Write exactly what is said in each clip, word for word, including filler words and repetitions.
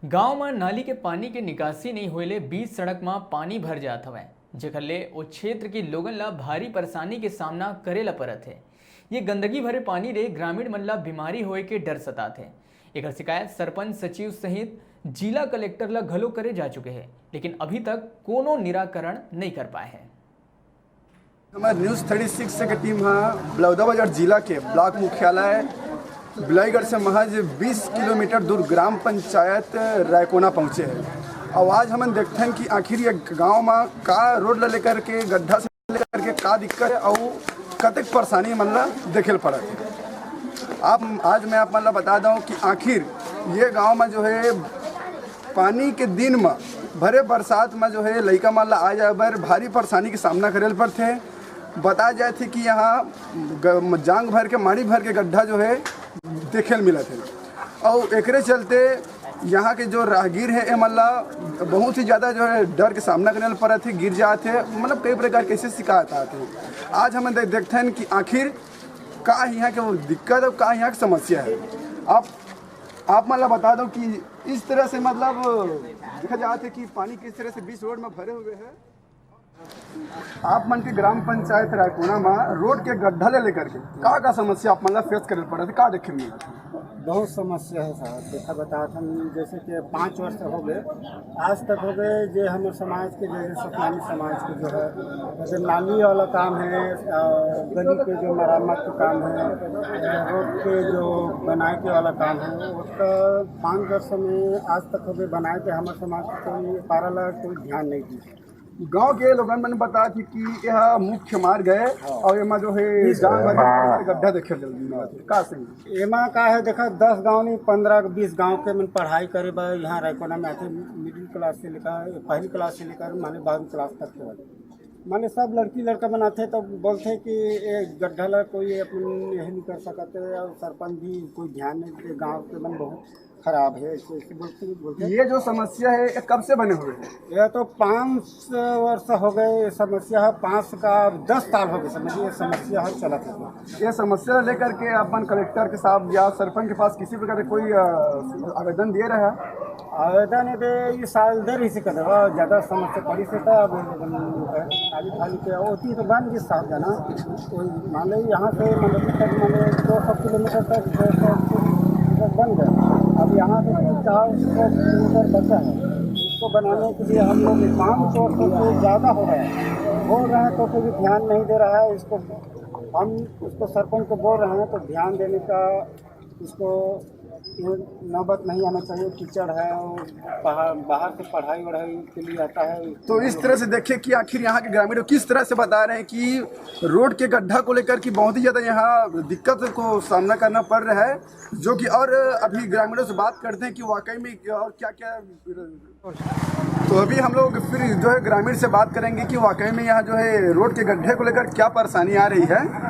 गांव म नाली के पानी के निकासी नइ होए ले बीच सड़क म पानी भर जात हवय, जेखर ले ओ क्षेत्र के लोगन ल भारी परेशानी के सामना करे ल परत हे। ये गंदगी भरे पानी ले ग्रामीण मन ल बीमारी होए के डर सतात हे। एकर शिकायत सरपंच सचिव सहित जिला कलेक्टर ल घलो करे जा चुके हे, लेकिन अभी तक कोनो निराकरण नइ कर पाए हे। हमारे न्यूज़ थर्टी सिक्स के टीम हा बलौदाबाजार जिला के ब्लॉक मुख्यालय बिलाईगढ़ से महज बीस किलोमीटर दूर ग्राम पंचायत रायकोना पहुँचे हैं। और आज हमन देखते हैं कि आखिर ये गांव में का रोड ला लेकर के, गड्ढा से लेकर के का दिक्कत है और कतेक परेशानी मन ला देखे ल पड़त है। आप, आज मैं आप मन ला बता दूं कि आखिर ये गांव में जो है पानी के दिन में, भरे बरसात में जो है लइका मन ला आ जाए बर भारी परेशानी के सामना करे ल पड़थे। बताया जाए थे कि यहाँ ग- जांग भर के, माड़ी भर के गड्ढा जो है देखे ल मिलत है। और एकरे चलते यहाँ के जो राहगीर है, ए मन ला बहुत ही ज़्यादा जो है डर के सामना करे ल पड़त है, गिर जात है, मतलब कई प्रकार के ऐसे शिकायत आते हैं। आज हम दे- देखते हैं कि आखिर का यहाँ के वो दिक्कत और का यहाँ की समस्या है। आप, आप मन ला बता दो कि इस तरह से, मतलब, देखा जात है कि पानी किस तरह से बीच रोड में भरे हुए हैं। आप मन के ग्राम पंचायत रायकोना में रोड के गड्ढा ले लेकर के का का समस्या आप मन ला फेस करे पड़त है, का देखे मिलत है? बहुत समस्या है साहब। देखा, बतात हम, जैसे कि पाँच वर्ष हो गए, आज तक हो गए, जे हमर समाज के, जैसे सतनामी समाज के जो है, जैसे नाली वाला काम है, अ, गली के जो मरम्मत के काम है, रोड के जो बनाए के वाला काम है, उसका पाँच वर्ष में आज तक हो गए बनाए के, हमर समाज के कोई पारा ला कोई ध्यान नहीं दी। गांव के लोगन मन बता थी कि यह मुख्य मार्ग है और एमा जो है जान भर के गड्ढा देखे ल मिलत है। का सही? एमा का है, देखा, दस गांव नहीं, पन्द्रह बीस गांव के मन पढ़ाई करे बर यहाँ रायकोना में आथे, मिडिल क्लास से लेकर, पहली क्लास से लेकर माने बारहवीं क्लास तक के वाले, माने सब लड़की लड़का मन आथे, तो बोलथे कि ये गड्ढा ला कोई अपन यही नहीं कर सकते, और सरपंच भी कोई ध्यान नहीं देते, गांव के मन बहुत खराब है, ऐसे ऐसे बोलते बोलते। ये जो समस्या है, ये कब से बने हुए हैं? यह तो पाँच वर्ष हो गए, ये समस्या है, पाँच का दस साल हो गए, समझिए, ये समस्या है, चलत है। ये समस्या लेकर के अपन कलेक्टर के साथ या सरपंच के पास किसी प्रकार के कोई, अ, आवेदन दिए रहे? आवेदन ये दे, ये साल दे रही से कर देगा, ज़्यादा समस्या पड़ी से था। अब खाली खाली के होती तो बन जिस साहब जाना, कोई मान लो यहाँ से मतलब तक माने दो सौ किलोमीटर तक, दो सौ किलोमीटर बन गया। अब यहाँ से चार सौ किलोमीटर बचा है, इसको बनाने के लिए हम लोग पाँच सौ से ज़्यादा हो गया है, बोल रहे हैं तो कोई भी ध्यान नहीं दे रहा है। इसको हम, उसको सरपंच को बोल रहे हैं तो ध्यान देने का, उसको ये नौबत नहीं आना चाहिए। कीचड़ है और बाहर, बाहर से पढ़ाई वढ़ाई के लिए आता है। तो इस तरह से देखिए कि आखिर यहाँ के ग्रामीण किस तरह से बता रहे हैं कि रोड के गड्ढा को लेकर कि बहुत ही ज़्यादा यहाँ दिक्कत को सामना करना पड़ रहा है, जो कि, और अभी ग्रामीणों से बात करते हैं कि वाकई में और क्या क्या। तो अभी हम लोग फिर जो है ग्रामीण से बात करेंगे कि वाकई में यहाँ जो है रोड के गड्ढे को लेकर क्या परेशानी आ रही है।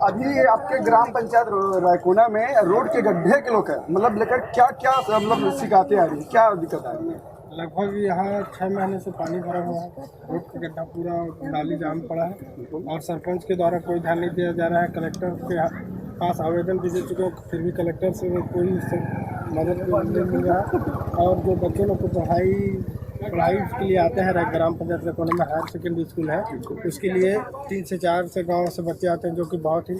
अभी आपके ग्राम पंचायत रो- रायकोना में रोड के गड्ढे के लोग हैं, मतलब लेकर क्या क्या, मतलब शिकायतें आ रही है, क्या दिक्कत आ रही है? लगभग यहाँ छः महीने से पानी भरा हुआ है, रोड का गड्ढा पूरा नाली जाम पड़ा है और सरपंच के द्वारा कोई ध्यान नहीं दिया जा रहा है। कलेक्टर के पास आवेदन भी दे चुके हैं, फिर भी कलेक्टर से कोई से मदद नहीं मिल रहा है। और जो बच्चे लोग को पढ़ाई पढ़ाई के लिए आते हैं रा- ग्राम पंचायत रायकोना में हायर सेकेंडरी स्कूल है, उसके लिए तीन से चार से गाँव से बच्चे आते हैं, जो कि बहुत ही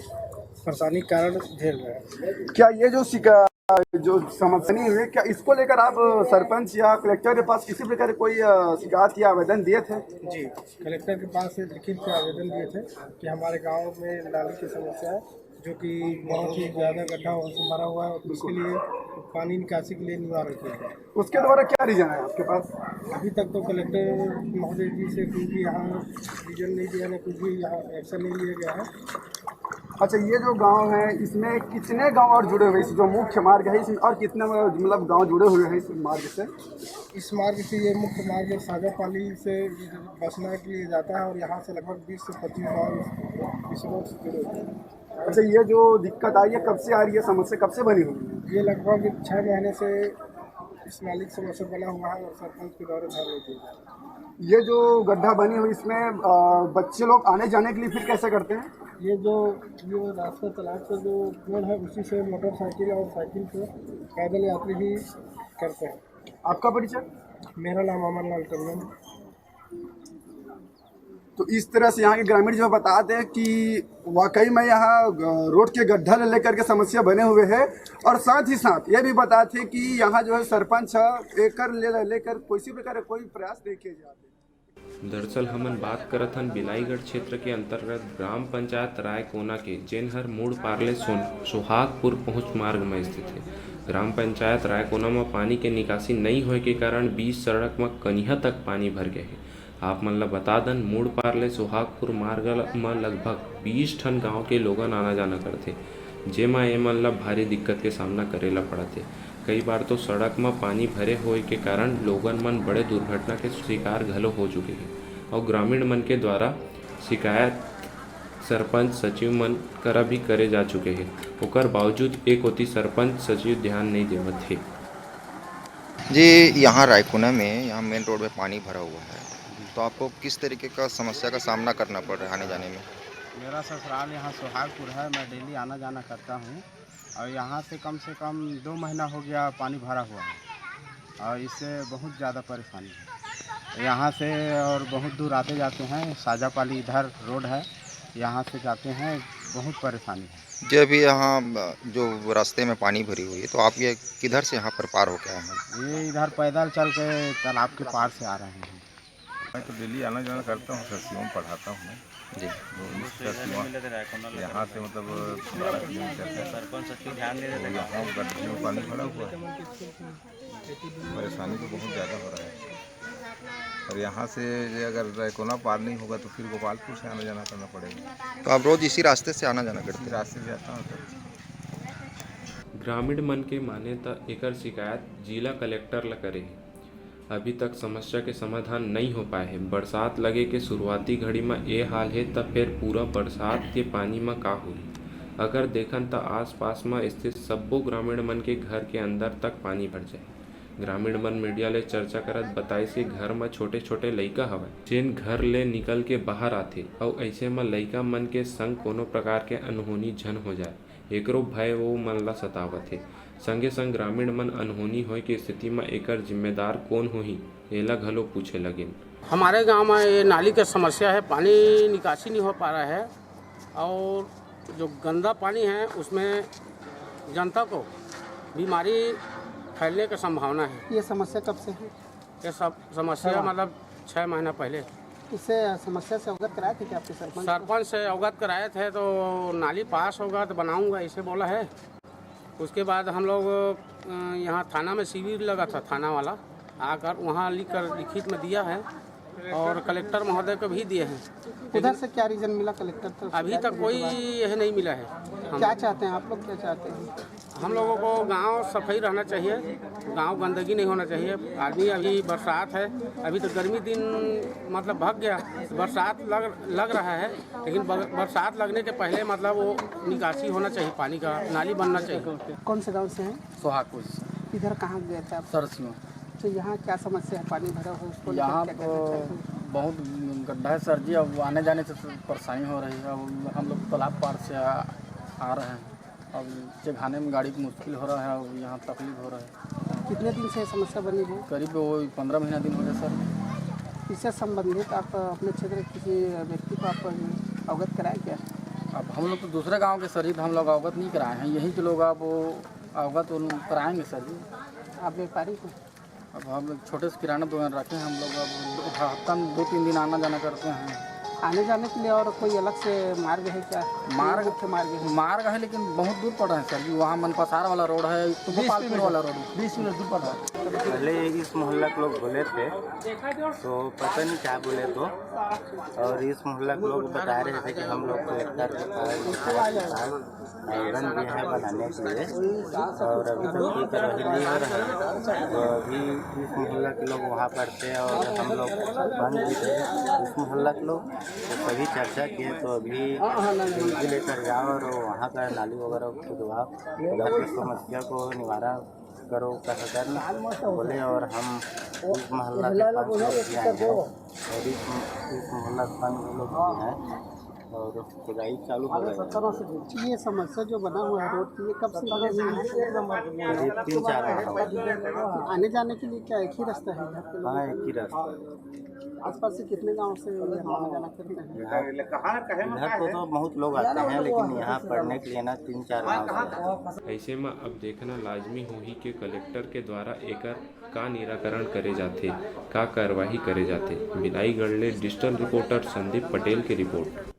परेशानी कारण झेल रहे हैं। क्या ये जो शिका जो समस्या नहीं हुई, क्या इसको लेकर आप सरपंच या कलेक्टर के पास किसी प्रकार कोई, अ, शिकायत या आवेदन दिए थे? जी, कलेक्टर के पास ये लिखित के आवेदन दिए थे कि हमारे गांव में नाली की समस्या है, जो कि बहुत ही ज़्यादा गड्ढा और से भरा हुआ है, उसके लिए पानी निकासी के लिए निवारण किया जाए। उसके द्वारा क्या रीजन है आपके पास? अभी तक तो कलेक्टर महोदय जी से कुछ भी यहाँ रीजन नहीं दिया, ना कुछ भी यहाँ एक्शन नहीं लिया गया है। अच्छा, ये जो गांव है, इसमें कितने गांव और जुड़े हुए हैं, इस जो मुख्य मार्ग है, इसमें और कितने, मतलब, गांव जुड़े हुए हैं इस मार्ग से? इस मार्ग से, ये मुख्य मार्ग सागरपाली से बसना के लिए जाता है और यहाँ से लगभग बीस से पच्चीस गाँव इस, इस रोड से जुड़े हुए हैं। अच्छा, ये जो दिक्कत आई है, कब से आ रही है समस्या, कब से बनी हुई है? ये लगभग छः महीने से इस नाली की समस्या बना हुआ है और सरपंच के द्वारा ध्यान नहीं दिया जा रहा। ये जो गड्ढा बनी हुई, इसमें, अ, बच्चे लोग आने जाने के लिए फिर कैसे करते हैं? ये जो ये रास्ता, तालाब का जो पेड़ है, उसी से मोटरसाइकिल और साइकिल से पैदल यात्री भी करते हैं। आपका परिचय? मेरा नाम अमरलाल टंडन। तो इस तरह से यहाँ के ग्रामीण जो बता दें कि वाकई में यहाँ, अ, रोड के गड्ढा ले लेकर के समस्या बने हुए है, और साथ ही साथ ये भी बताते कि यहाँ जो है सरपंच है, एकर ले लेकर किसी प्रकार का कोई प्रयास नहीं किए जाते। दरअसल हमन बात करत हन बिलाईगढ़ क्षेत्र के अंतर्गत ग्राम पंचायत रायकोना के, जेन हर मुड़पार ले सोन-, सोहागपुर पहुंच मार्ग म स्थित हे। ग्राम पंचायत रायकोना म पानी के निकासी नइ होए के कारण बीच सड़क म कनिहा तक पानी भर गए हे। आप मन ल बता दन, मुड़पार ले सोहागपुर मार्ग ल-, म लगभग बीस ठन गांव के लोगन आना जाना करथे, जेमा ए मन ल भारी दिक्कत के सामना करे ल पड़त हे। कई बार तो सड़क म पानी भरे होए के कारण लोगन मन बड़े दुर्घटना के शिकार घलो हो चुके हे, अउ ग्रामीण मन के द्वारा शिकायत सरपंच सचिव मन करा भी करे जा चुके हे। ओकर बावजूद ए कोति सरपंच सचिव ध्यान नइ देवत हे। जी, यहाँ रायकोना में, यहाँ मेन रोड में पानी भरा हुआ है, तो आपको किस तरीके का समस्या का सामना करना पड़ रहा है आने जाने में? मेरा ससुराल यहाँ सोहागपुर है, मैं डेली आना जाना करता हूँ और यहाँ से कम से कम दो महीना हो गया पानी भरा हुआ है और इससे बहुत ज़्यादा परेशानी है। यहाँ से और बहुत दूर आते जाते हैं, साजापाली इधर रोड है, यहाँ से जाते हैं, बहुत परेशानी है। जी, अभी यहाँ, अ, जो रास्ते में पानी भरी हुई है, तो आप ये किधर से यहाँ पर पार होके आए हैं? ये इधर पैदल चल के तालाब के पार से आ रहे हैं। मैं तो डेली आना जाना करता हूँ सर, सीओ में पढ़ाता हूँ मैं। जी। भुवनेश्वर सीओ। यहाँ से मतलब बारह किलोमीटर है। सरपंच सचिव ध्यान दे देते हैं। यहाँ गड्ढे में पानी भरा हुआ है, परेशानी तो बहुत ज़्यादा हो रहा है। और यहाँ से ये अगर रायकोना पार नहीं होगा तो फिर गोपालपुर से आना जाना करना पड़ेगा। तो आप रोज इसी रास्ते से आना जाना करते हैं? इसी रास्ते से आता हूँ सर। ग्रामीण मन के माने त एकर शिकायत जिला कलेक्टर ल करे हे। अभी तक समस्या के समाधान नइ हो पाए हे। बरसात लगे के शुरुआती घड़ी म ए हाल हे, त फेर पूरा बरसात के पानी म का होही? अगर देखन, त आसपास म स्थित सब्बो ग्रामीण मन के घर के अंदर तक पानी भर जाए। ग्रामीण मन मीडिया ले चर्चा करत बताइस कि घर म छोटे-छोटे लइका हवय, जेन घर ले निकल के बाहर आथे, अउ अइसे म लइका मन के संग कोनो प्रकार के अनहोनी झन हो जाए, एकरो भय ओ मन ल सतावत हे। संगे-संग ग्रामीण मन अनहोनी होए के स्थिति म एकर जिम्मेदार कोन होही, एला घलो पूछे लगिन। हमारे गांव में ये नाली का समस्या है, पानी निकासी नहीं हो पा रहा है और जो गंदा पानी है उसमें जनता को बीमारी फैलने का संभावना है। ये समस्या कब से है? ये सब समस्या मतलब छः महीना पहले। इससे समस्या से अवगत कराए थे क्या आपके सरपंच को? सरपंच से अवगत कराए थे तो नाली पास होगा तो बनाऊंगा, ऐसे बोला है। उसके बाद हम लोग, अ, यहाँ थाना में शिविर लगा था, थाना वाला आकर वहाँ लिख कर लिखित में दिया है और कलेक्टर महोदय को भी दिए हैं। उधर से क्या रीजन मिला कलेक्टर तरफ से? अभी तक कोई यह नहीं मिला है। हम क्या चाहते हैं आप लोग, क्या चाहते हैं? हम लोगों को गांव सफाई रहना चाहिए, गांव गंदगी नहीं होना चाहिए। आदमी, अभी बरसात है, अभी तो गर्मी दिन मतलब भाग गया, बरसात लग लग रहा है, लेकिन बर-, बरसात लगने के पहले मतलब वो निकासी होना चाहिए, पानी का नाली बनना चाहिए। कौन से गांव से हैं? सोहागपुर से। इधर कहाँ गए थे आप? सरसियों। तो यहाँ क्या समस्या है, पानी भरा हुआ, उसको लेकर यहाँ क्या कहना तो चाहते हैं? बहुत गड्ढा है सर जी, अब आने जाने से परेशानी हो रही है। अब हम लोग तालाब पार से आ, आ रहे हैं, अब चघाने में गाड़ी को मुश्किल हो रहा है, अब यहाँ तकलीफ हो रहा है। कितने दिन से ये समस्या बनी है? करीब वो पन्द्रह महीना दिन हो गया सर। इससे संबंधित आप अपने क्षेत्र के किसी व्यक्ति को आप अवगत कराए क्या? अब हम लोग तो दूसरे गांव के सर जी, तो हम लोग अवगत नहीं कराए हैं, यहीं के लोग अब वो अवगत उन कराएंगे सर जी। आप व्यापारी को? अब हम लोग छोटे से किराना दुकान रखे हैं हम लोग, अब दो, हफ्ता में दो तीन दिन आना जाना करते हैं। आने जाने के लिए और कोई अलग से मार्ग है क्या? मार्ग, मुख्य मार्ग है? मार्ग है, लेकिन बहुत दूर पड़ रहा है सर जी। वहाँ मनपसार वाला रोड है, तो बीस गोपालपुर मिनट, वाला रोड है। बीस मिनट दूर पड़ रहा है। पहले इस मोहल्ला के लोग बोले थे, तो पता नहीं क्या बोले तो, और इस मोहल्ला के लोग बता रहे थे कि हम लोग कलेक्टर के पास, विधायक के पास आवेदन दिया है बनाने के लिए, और अभी तक कोई कार्रवाई नहीं हो रहा है। तो अभी इस मोहल्ला के लोग वहाँ पर थे और हम लोग बंद भी थे, इस मोहल्ला के लोग, तो सभी चर्चा किए। तो अभी बिजली लेकर जाओ और वहाँ का नाली वगैरह खुदवाओ, उधर की समस्या को निवारण करो, कहकर बोले। और हम इस मोहल्ला के पाँच लोग भी आए हैं और इस, इस मोहल्ला के पाँच लोग भी हैं। और खुदाई चालू हो गया है। ये समस्या जो बना हुआ है रोड की, ये कब से बनी हुई है? करीब तीन चार माह हो गए। आने जाने के लिए क्या एक ही रास्ता है घर के लोगों हाँ, का? एक ही रास्ता है। आसपास से कितने गांव से यहाँ आना जाना करते हैं? यहाँ इधर को तो बहुत लोग आते हैं, लेकिन यहाँ पढ़ने के लिए ना तीन चार गाँव से आते हैं। ऐसे म अब देखना लाजमी होही के कलेक्टर के द्वारा एकर का निराकरण करे जाथे, का कार्रवाई करे जाथे। बिलाईगढ़ ले डिजिटल रिपोर्टर संदीप पटेल के रिपोर्ट।